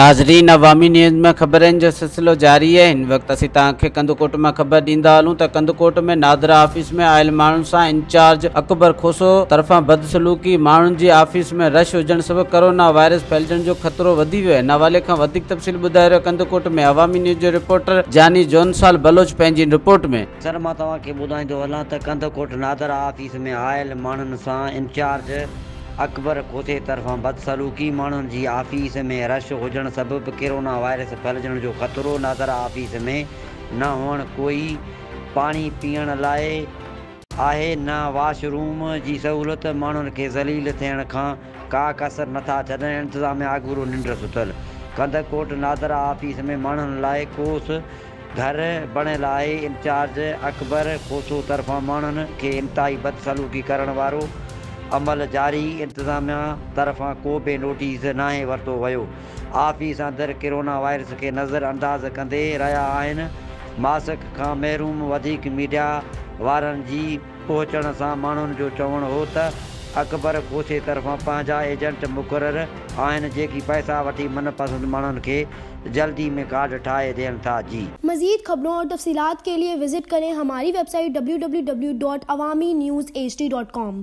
ناظرين عوامي نيوز ۾ خبرن جو سلسلو جاري آهي هن وقت اسين توهان کي ڪنڌڪوٽ مان خبر ڏيندا هلون ته ڪنڌڪوٽ ۾ نادرا آفيس ۾ آيل ماڻهن سان انچارج اڪبر کوسو طرفان بدسلوڪي ماڻهن جي آفيس ۾ رش هجڻ سبب ڪرونا وائرس ڦهلجڻ جو خطرو وڌي ويو آهي ان حوالي کان وڌيڪ تفصيل ٻڌائي رهيو ڪنڌڪوٽ ۾ عوامي نيوز جو رپورٽر جاني جونسال بلوچ پنهنجي رپورٽ ۾. سر مان توهان کي ٻڌائيندو هلان ته ڪنڌڪوٽ نادرا آفيس ۾ آيل ماڻهن سان انچارج اڪبر کوسي طرفان بدسلوڪي، ماڻهن جي آفيس ۾ رش هجڻ سبب ڪرونا وائرس ڦهلجڻ جو خطرو، نادرا آفيس ۾ نه هئڻ ڪوئي پاڻي پيئڻ لاء آهي نه واش روم جي سهولت، ماڻهن کي ذليل ٿيڻ کان ڪا ڪسر نٿا ڇڏن، انتظاميا اڳڀرو ننڊ ستل ڪنڌڪوٽ نادرا آفيس ۾ ماڻهن لاء ڪوس گهر بڻيل آهي، انچارج اڪبر کوسو طرفان ماڻهن کي انتهائي بدسلوڪي ڪرڻ وارو عمل جاري، انتظاميا طرفان ڪو به نوٽيس ناهي ورتو ويو، آفيس اندر ڪرونا وائرس کي نظر انداز ڪندي رهيا آهن، ماسڪ کان محروم وڌيڪ ميڊيا وارن جي پهچڻ سان ماڻهن جو چوڻ هو ته اڪبر کوسي طرفان پنهنجا ايجنٽ مقرر آهن جيڪي پئسا وٺي من پسند ماڻهن کي جلدي ۾ ڪارڊ ٺاهي ڏين ٿا جي. مزيد خبرون اور تفصيلات کے لئے وزٽ ڪرين ھماري website W W W dot Awami news H D dot com.